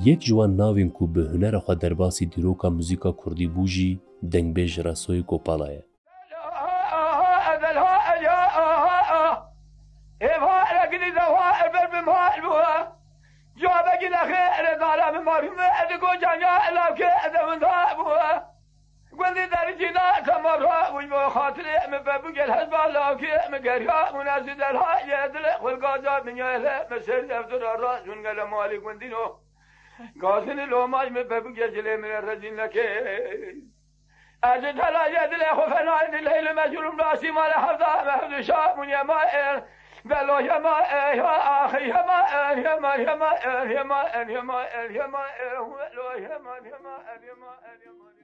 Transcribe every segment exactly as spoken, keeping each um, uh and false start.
Yek ji wan navên ku bi hunera xwe derbasî dîroka muzîka kurdî bû jî dengbêj Resoyê Gopala ye. Gundî dericî da temara û xatirê min be bû gel hezba lawkê min geriya û nezî delha ye dilê xwe gaza min ye hele min ser deftura ra jûn gele malî gundîno. Gazini lomaj min be bû gel cilê min rezîl neke. Ez tela ye dilê xwe fena ye dilê li mecrûm nasî male hevda me hevdu şah bûn ye ma er. Velo ye ma er ya axir ye ma er ye ma ye ma er ye ma er ye ma er ye ma er. Velo ye ma ye ma er ye ma er ye ma er.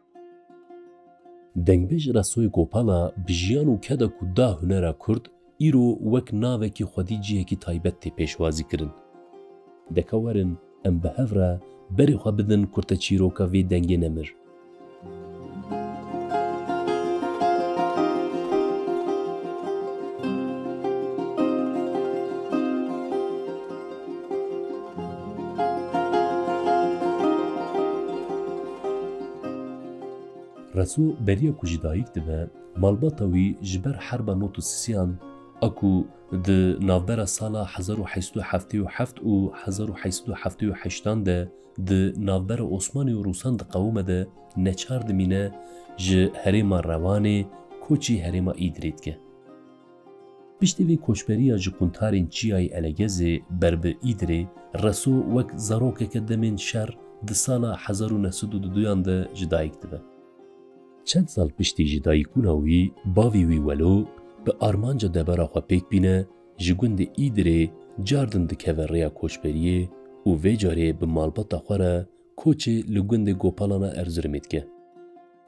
Dengbêj Resoyê Gopala bi jiyan û keda ku da hunera kurd, îro wek navekî xwedî cihekî taybet tê pêşwazî kirin. Deka werin em bi hev re berê xwe bidin kurteçîroka vê dengê nemir. Reso beriya ku ji dayik dibe, malbata wî ji ber herba nod û sisiyan a ku di navbera sala hezar û heyt sed û heftê û heft û hezar û heyt sed û heftê û heştan de di navbera Osmanî û Rûsan diqewime de neçar dimîne, ji herêma Rewanê koçî herêma Îdirê dike. Piştî vê koçberiya ji quntarên Çiyayê Elegezê ber bi Îdirê, Reso wek zarokeke demên şer di sala hezar û neh sed û duduyan de ji dayik dibe. Çend sal piştî ji dayikbûna wî, bavê wî Welo bi armanca debara xwe pêk bîne, ji gundê Îdirê cardin dikeve rêya koçberiyê û vê carê bi malbata xwe re koçê li gundê Gopalana Erzirumê dike.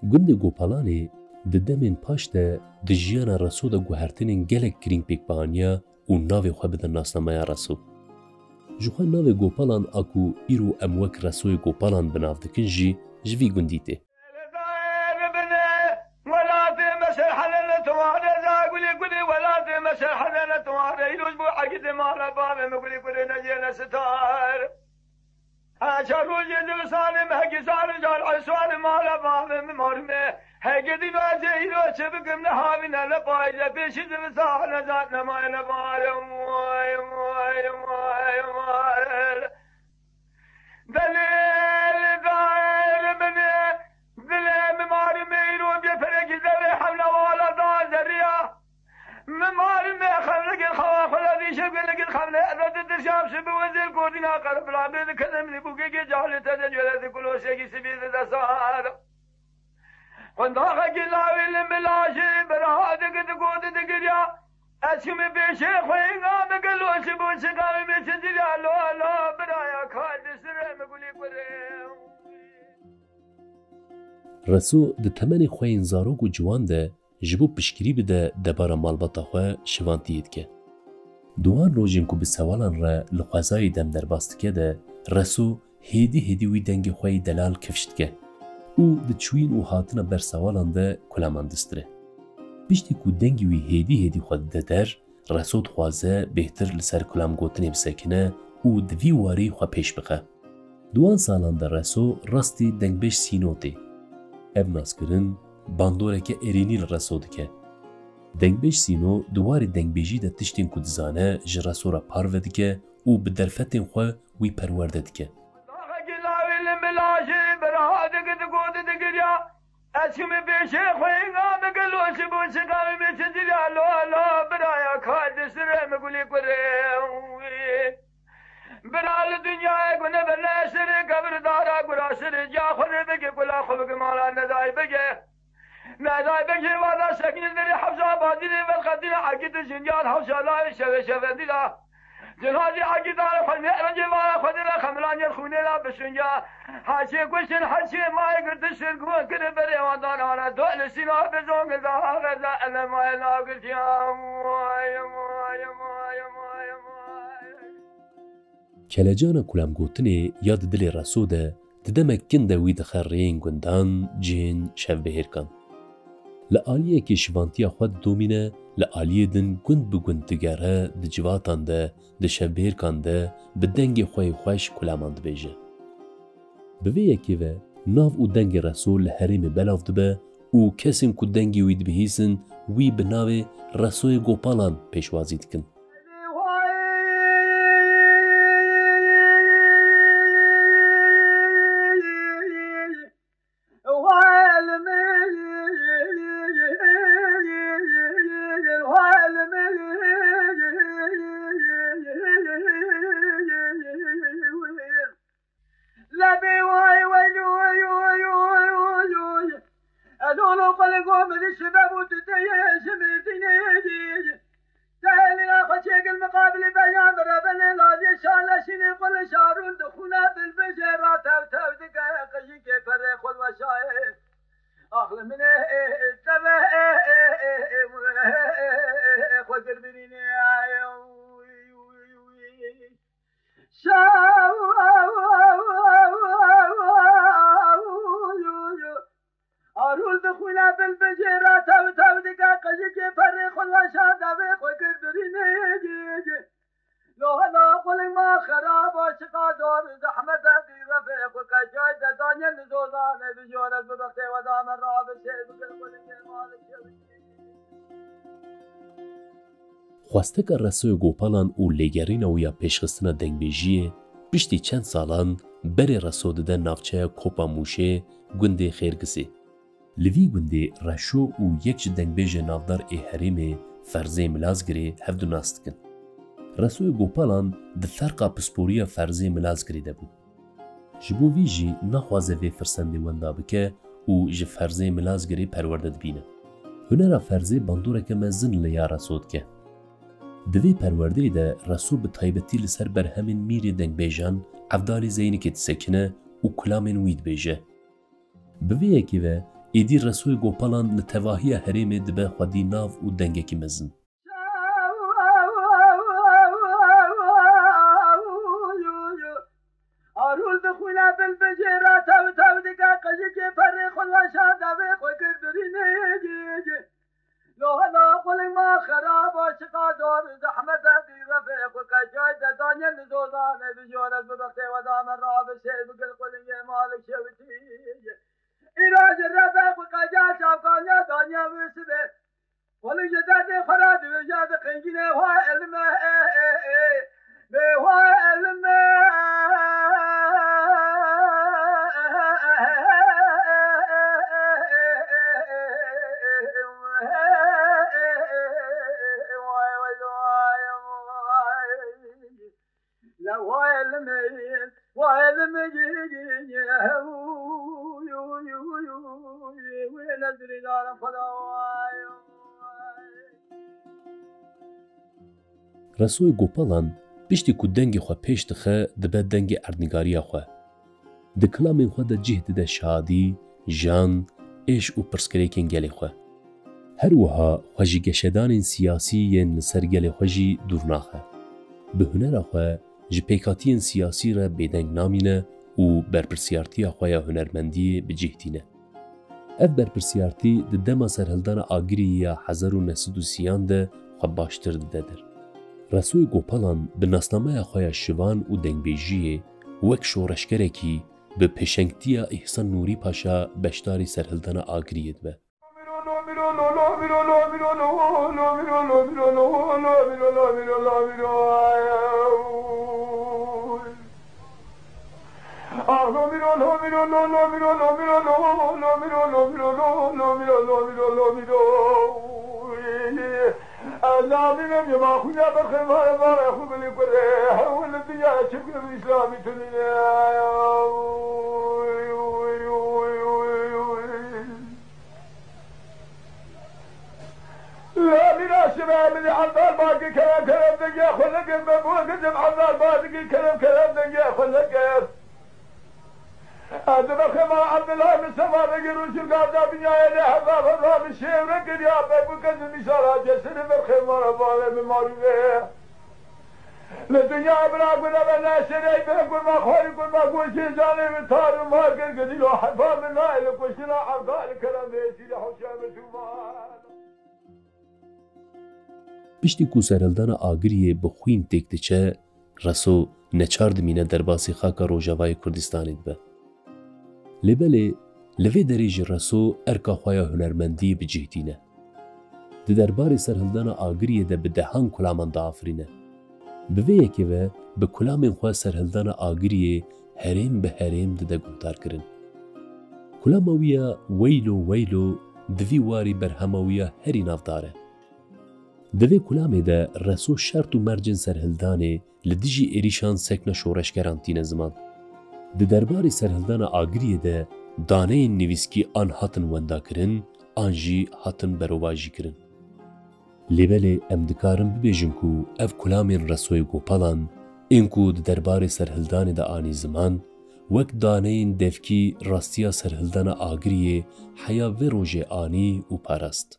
Gundê Gopalanê di demên paş de di jiyana Reso de guhertinên gelek girîng pêk bi aniya û navê xwe bide nasnameya Reso. Ji xwe navê Gopalan a ku îro em wek Resoyê Gopalan bi nav dikin jî ji vî gundî tê. Welatê me ser helene tuware, za gulê gulê welatê me ser helene tuware. Îroj bû egidê mala bavê me gulê gulê necêne sitar. Heşa rojê zivistanê me hegî sar car eswarê mala bavê me marmê. Hegê dîno ez ê îro çi bikim ne havîne ne payîze pêşî zivistan ne zat ne maye ne bahare. Vay, vay, vay, vay. Delê li dar min e, dilê min marê me îro bê perekî zerê hewla wala da zerriya. Min marê me xevle gel xewa xwe le dîşe gel gel xevle eve di dirşam şi bi wezir kurdina qerbila bê di kelem li bûke ge cahli te de cwele di kuloşekî sibî di desar. Qundaxekî lawî li min lajê bira digi digot digiriya. Ez çûme pêşê xwe, înga min gelo çi bû, çi gavê min çi diriya, lo, lo, biraya, ka di sirê min gulî kurê. Reso di temenê xwe yên zarok û ciwan de ji bo piştgirî bide debara malbata xwe şivantiyê dike. Di wan rojên ku bi sewalan re li xwezayê dem derbas dike de, Reso hêdî hêdî wî dengê xwe yê delal kifş dike û di çûyîn û hatina ber sewalan de kulaman distire. Piştî ku dengê wî hêdî hêdî xwe dide der, Reso dixwaze bêhtir li ser kulamgotinê bisekine û di vî warî xwe pêş bixe. Di wan salan de Reso rastî dengbêj Sîno tê. Ev naskirin bandoreke erênî li Reso dike. Dengbêj Sîno di warê dengbêjî de tiştên ku dizane ji Reso re parve dike û bi derfetên xwe wî perwerde dike. Daxekî lawî li min lajê bira digi digot digiriya. Ez çûme pêşê xwe, înga min gelo çi bû, çi gavê min çi diriya, lo, lo, biraya, ka di sirê min gulî kurê. Bira li dinyayê ku nebe ne sirê, kevir dara gura sirê, ca xwe de bike, kula xwe bike, mala nedayê bike. Nedayê bike, vada sekîne derê hewşa badînê, velqedîne, ekî tu jindiyar hewşa layê şeve şeve dîla. Cinazî ekî dara xwe ne rengê vara xwe dîla, xemilan yer xûnê la bişinca. Haçê kuşin, haçê mayê girtişin, ku kiri berê wan dan ana, do li sîna bizon, za, za, ele mayê la girtiya. Vay, vay, vay, vay, vay. Kelecana kulamgotinê ya di dilê Reso de, di demek kin de wî dixe rêyên gundan, cihên şevbihêrkan. Li aliyekê şivantiya xwe didomîne, li aliyê din gund bi gund digere, di civatan de, di şevbihêrkan de, bi dengê xwe yê xweş kulaman dibêje. Bi vê yekê ve nav û dengê Reso li herêmê belav dibe û kesên ku dengê wî dibihîsin, wî bi navê Resoyê Gopalan pêşwazî dikin. Lebê way way oy oy oy oy oy. Edolo qelê gom di şibe bû tu te ye ji mirdînê. Tehlîla xwe çêkin miqabilî beyan bi rebenê lajê şale şînê qulê şarûn dixûne bilbijê ra tew tew dike qijîkê perê xwe weşayê. Axli min ê, ê, ê, teve, ê, ê, ê, ê, ê, ê, ê, ê, xwe girbirînê, ay, uy, uy, uy. Şaw, arûl dixwîne bilbijê ra tew tew dike, qijikê perê xwe weşa devê xwe girbirînê. Lohela quling ma xerab aşiqa zor zehmet e, bîrefê xwe qecay de danye li zozanê bijor ez bi bextê we dame rabişê bikir qulingê malik şewitî. Xwesteka Resoyê Gopalan û lêgerîna wî ya pêşxistina dengbêjiyê piştî çend salan berê Reso dide navçeya Kopa Mûşê, gundê Xêrgisê. Li vî gundê Reşo û yek ji dengbêjê navdar ê herêmê Ferzê Milazgirê hevdu nas dikin. Resoyê Gopalan di ferqa pisporiya Ferzê Milazgirê de bû. Ji bo vî jî naxwaze vê firsendê wenda bike û ji Ferzê Milazgirê perwerde dibîne. Hunera Ferzê bandoreke mezin li ya Reso dike. Di vê perwerdeyê de Reso bi taybetî li ser berhemên mîrê dengbêjan Evdalê Zeynikê disekine û kulamên wî dibêje. Bi vê yekê ve êdî Resoyê Gopalan li tevahiya herêmê dibe xwedî nav û dengekî mezin. Arûl dixwîne bilbijê ra tew tew dike, qijikê perê xwe weşa devê xwe girbirînê. Lohela quling ma xerab aşiqa zor zehmet e, bîrefê xwe qecay de danye li zozanê bijor ez bi bextê we dame rabişê bikir qulingê malik şewitî. Îro ji rebe xwe qeca çavkaniya danya wê sibê. Xwelî ji derdê xwe re dibêje diqingîne, wa elime, e, e, e. Bê wa elime. Vay, vay, vay, vay. La wa elime, wa elime. Resoy Gopalan piştî ku dengê xwe pêş dixe, dibe dengê erdnîgariya xwe. Di kilamên xwe de cih dide şadî, jan, êş û pirsgirêkên gelê xwe. Her wiha xwe ji geşedanên siyasî yên li ser gelê xwe jî dûr naxe. Bi hunera xwe ji pêkhatiyên siyasî re bêdeng namîne û berpirsiyartiya xwe ya hunermendiyê bi cih tîne. Ev berpirsiyartî di dema serhildana Agiriyê ya hezar û neh sed û sîyan de xwe baştir dide der. Resoyê Gopalan bi nasnameya xwe ya şivan û dengbêjiyê wek şoreşgerekî bi pêşengtiya Îhsan Nûrî Paşa beşdarî serhildana Agiriyê dibe. La mîna şibe min Evdal Bagî kerem kerem dengê xwe nekir, me bo gizim Evdal Bagî kerem kerem dengê xwe nekir. Ez dibe xema Evdila min sema vegir û şirka da dinyayê de heza xwe da min şêwre kiriya, be bu kezim îşara cesini ber xema re bale min marî ve. Li dinya bira gule be neşerey be gurma xwarî gurma goşê canê min tar û mar kir gidîlo hefa min nayê li kuştina Evdal kerem êsî li hewşa min tûma. Piştî ku serhildana Agiriyê bi xwîn têk diçe, Reso neçar dimîne derbasî xaka Rojavayê Kurdistanê dibe. Lê belê, li vê derê jî Reso erka xwe ya hunermendiyê bi cih tîne. Di derbarê serhildana Agiriyê de bi dehan kulaman diafirîne. Bi vê yekê ve bi kulamên xwe serhildana Agiriyê herêm bi herêm dide guhdarkirin. Kulama wî ya Weylo Weylo di vî warî berhema wî ya herî navdar e. Di vê kulamê de Reso şert û mercên serhildanê li dijî êrîşan sekna şoreşgeran tîne ziman. Di derbarê serhildana Agiriyê de daneyên nivîskî an hatin wendakirin, an jî hatin berovajîkirin. Lê belê em dikarin bibêjin ku ev kulamên Resoyê Gopalan ên ku di derbarê serhildanê de anî ziman, wek daneyên devkî rastiya serhildana Agiriyê heya vê rojê anî û parast.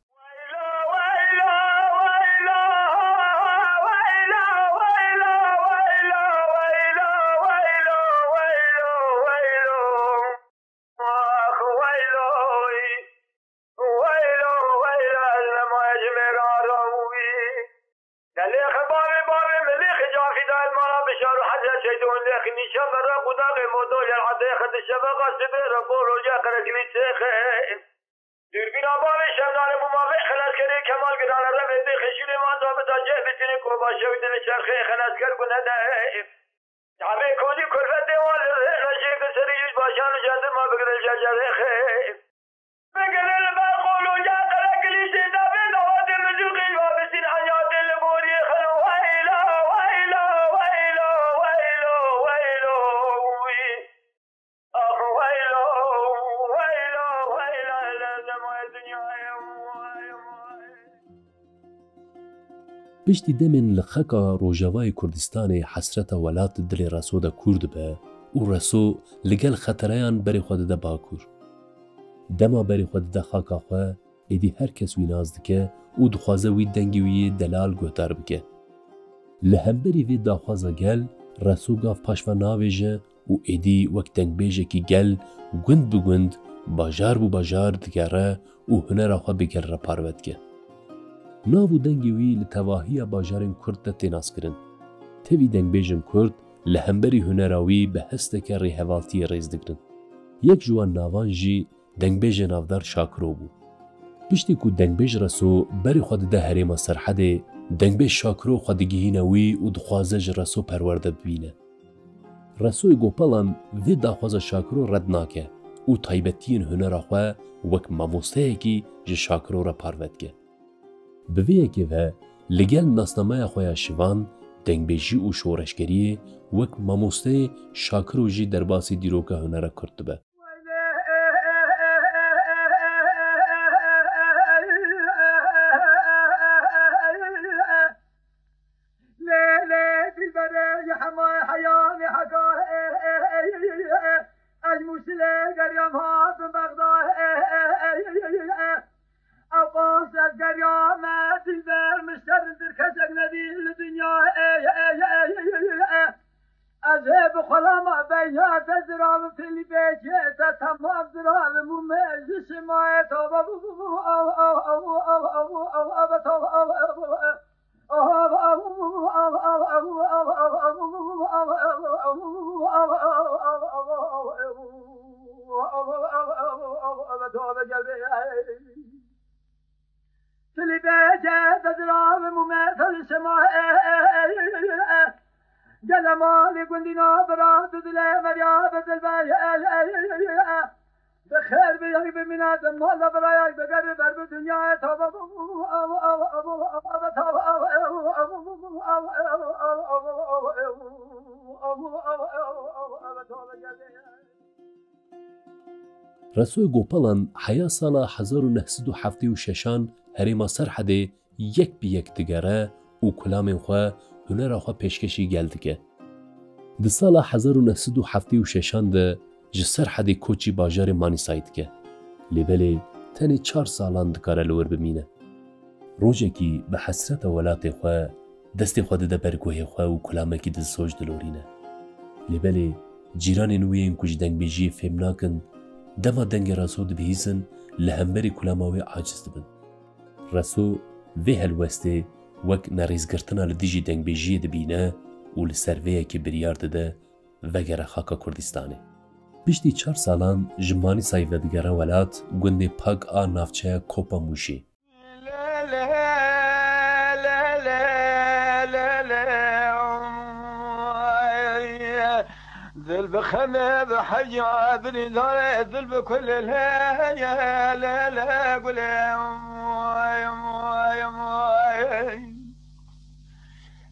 Delêxe bavê bavê min lêxe cafî dayê mala bişar û hezya şeydon lêxe nîşan berra qudaqê modol yer edêxe di şeveqa sibê re bolo ya qerekilî çêxe. Dûrbîna bavê şevdane bû ma vê xelaskerê Kemal girane revê dê xeşîrê man da bida ceh bitinê koba şew dili çerxê xelasker gune de. Çavê kodî kulfetê wan li rê rejê bi serî yüz başan û jandarma bigire cercerê xê. Bigire li ber qolûya qerekilî sê davê davatê min zû qîl va bisîn heyatê li boriyê xelo weyla, weyla, weyla, weylo, weylo, wî. Ax weylo, weylo, weyla, le demoyê dinyayê, vay, vay. Piştî demên li xaka Rojavayê Kurdistanê hesreta welat di dilê Reso de kûr dibe û Reso li gel xetereyan berê xwe dide Bakur. Dema berê xwe dide xaka xwe, êdî her kes wî nas dike û dixwaze wî dengê wî yê delal guhdar bike. Li hemberî vê daxwaza gel, Reso gav paş ve navêje û êdî wek dengbêjekî gel gund bi gund, bajar bi bajar digere û hunera xwe bi gel re parve dike. Nav û dengê wî li tevahiya bajarên Kurd de tê naskirin. Tevî dengbêjên Kurd li hemberî hunera wî bi hesteke rêhevaltiyê rêz digirin. Yek ji wan navan jî dengbêjê navdar Şakiro bû. Piştî ku dengbêj Reso berê xwe dide herêma Serhedê, dengbêj Şakiro xwe digihîne wî û dixwaze ji Reso perwerde bibîne. Resoyê Gopalan vê daxwaza Şakiro red nake û taybetiyên hunera xwe wek mamosteyekî ji Şakiro re parve dike. Bi vê yekê ve, li gel nasnameya xwe ya şivan, dengbêjî û şoreşgeriyê wek mamosteyê Şakiro jî derbasî dîroka hunera Kurd dibe. Lê, lê, dilberê, ya hema heyanê hega, ez Mûsilê geriyam hatim Bexda. Ew qas ez geriyame, dilber, min şertir kesek nedî li dinya. Ez hê bi xwelama beya te ziram, filî bêjê te temam ziram, mûmê ji şimayê to. Tilî bêje dezirave mûme sema. Gele malê gundîna bira tu dilê merya be dilbe. Bi xêr bi yek bi mîna de mala bira yek bi gerî ber bi dinyayê tava. Resoyê Gopalan heya sala hezar û neh sed û heftê û şeşan herêma Serhedê yek bi yek digere û kulamên xwe, hunera xwe pêşkêşî gel dike. Di sala hezar û neh sed û heftê û şeşan de ji Serhedê koçî bajarê Manîsayê dike. Lê belê tenê çar salan dikare li wir bimîne. Rojekî bi hesreta welatê xwe, destê xwe dide ber guhê xwe û kulamekî dizsoj dilorîne. Lê belê cîranên wî yên ku ji dengbêjiyê fêm nakin, dema dengê Reso dibihîzin, li hemberî kulama wê aciz dibin. Reso vê helwestê wek nerêzgirtina li dijî dengbêjiyê dibîne û li ser vê yekê biryar dide vegere xaka Kurdistanê. Piştî çar salan ji Manîsayê vedigere welat, gundê Pag a navçeya Kopa Mûşê. Dil bi xemê bi heyya, dilî dare, dil bi kulê lê, lê, lê, gulê.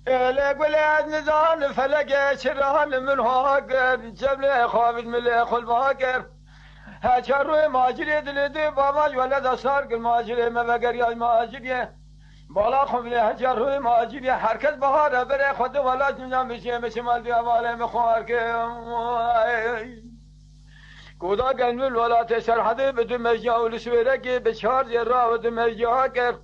Ê lê gulê, ez nizanim felekê çi ran min ha kir, cem lê xavît min lê xulba kir. Heça rûyê macirê dilê dê bamaj weleda sar kir, macirê me veger yay macirê. Bala xwe bile heça rûyê macirê, herkes bahare bere xwe di welat nizam bişê, me çimal dê hevalê me xwar kir. Koda gelmil welatê Serhedê bi du mejya û li Swêrekê bi çar zêra û du mejya kir.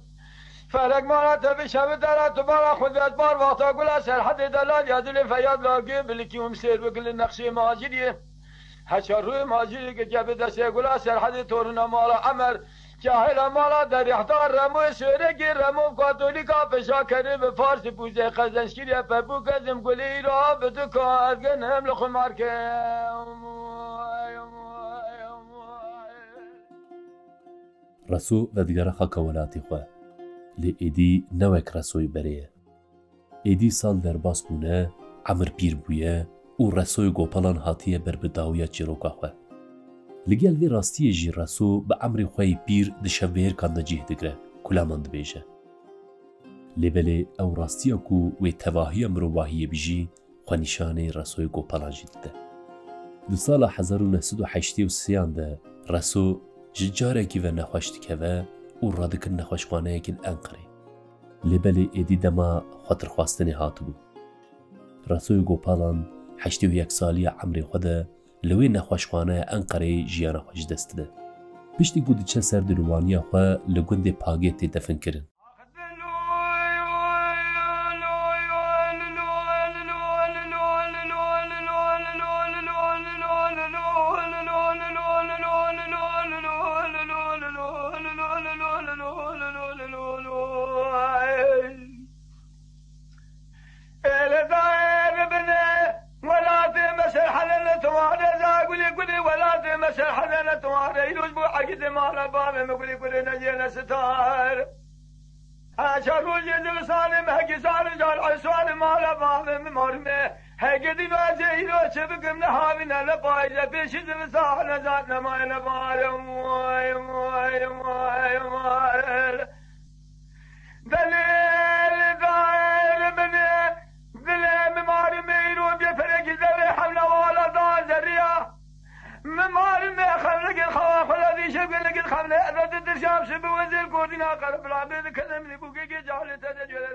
Felek mala te bi şevi dera tu bala xwe dest bar, wexta gula Serhedê delal ya dilê feyad lagê bilikî û misêr bikil li nexşê maciriyê. Heça rûyê macirî girke bi destê gula Serhedê torina mala Emer, cahila mala derîhdar Remo Swêrekê, Remo Katolîka pêşa kerê bi Farsî pûzê qezenç kiriye, pebû kezim gulî îro bi du kar genim li xwe marke. Reso vedigere xaka welatê xwe. Lê êdî ne wek Resoyê berê ye. Êdî sal derbas bûne, emir pîr bûye û Resoyê Gopalan hatiye ber bi dawiya çîroka xwe. Li gel vê rastiyê jî Reso bi emrê xwe yê pîr di şevbêhirkan de cih digire, kulaman dibêje. Lê belê ew rastiya ku wê tevahiya mirovahiyê bijî, xwenîşanê Resoyê Gopalan jî dide. Di sala hezar û neh sed û heştê û sêyan de Reso ji carekî ve nexweş dikeve û radikin nexweşxaneyekî li Enqerê. Lê belê êdî dema xwetirxwastinê hatibû. Resoyê Gopalan heştê û yek saliya emrê xwe de li wê nexweşxaneya Enqereyê jiyana xwe ji dest dide. Piştî ku diçe ser dilûwaniya xwe, li gundê Pagê tê definkirin. Êlê dayê bibine, welatê me Serhedê ne teware, za gulî gulî welatê me Serhedê ne teware, îro ji bo hegîtê mala bavê me gulî gulî necêne sitar. Heşa rojê zivistanê me hegî zarê car eswarê mala bavê me marime. Hegê dîno ez ê îro çi bikim ne havîne ne payîze pêşî zivistan ne zat ne maye ne bare. Vay, vay, vay, vay. Delê li dayê li min e, dilê min marê me îro bê perekî zerê hewla wala da zerriya. Min marê me xelligê xewa xwe la dîşe gelekî xemle, ez di dirşam şi bi wezir kurdîna qeribla bê di kedem li bûkekê cahlê te de cwele.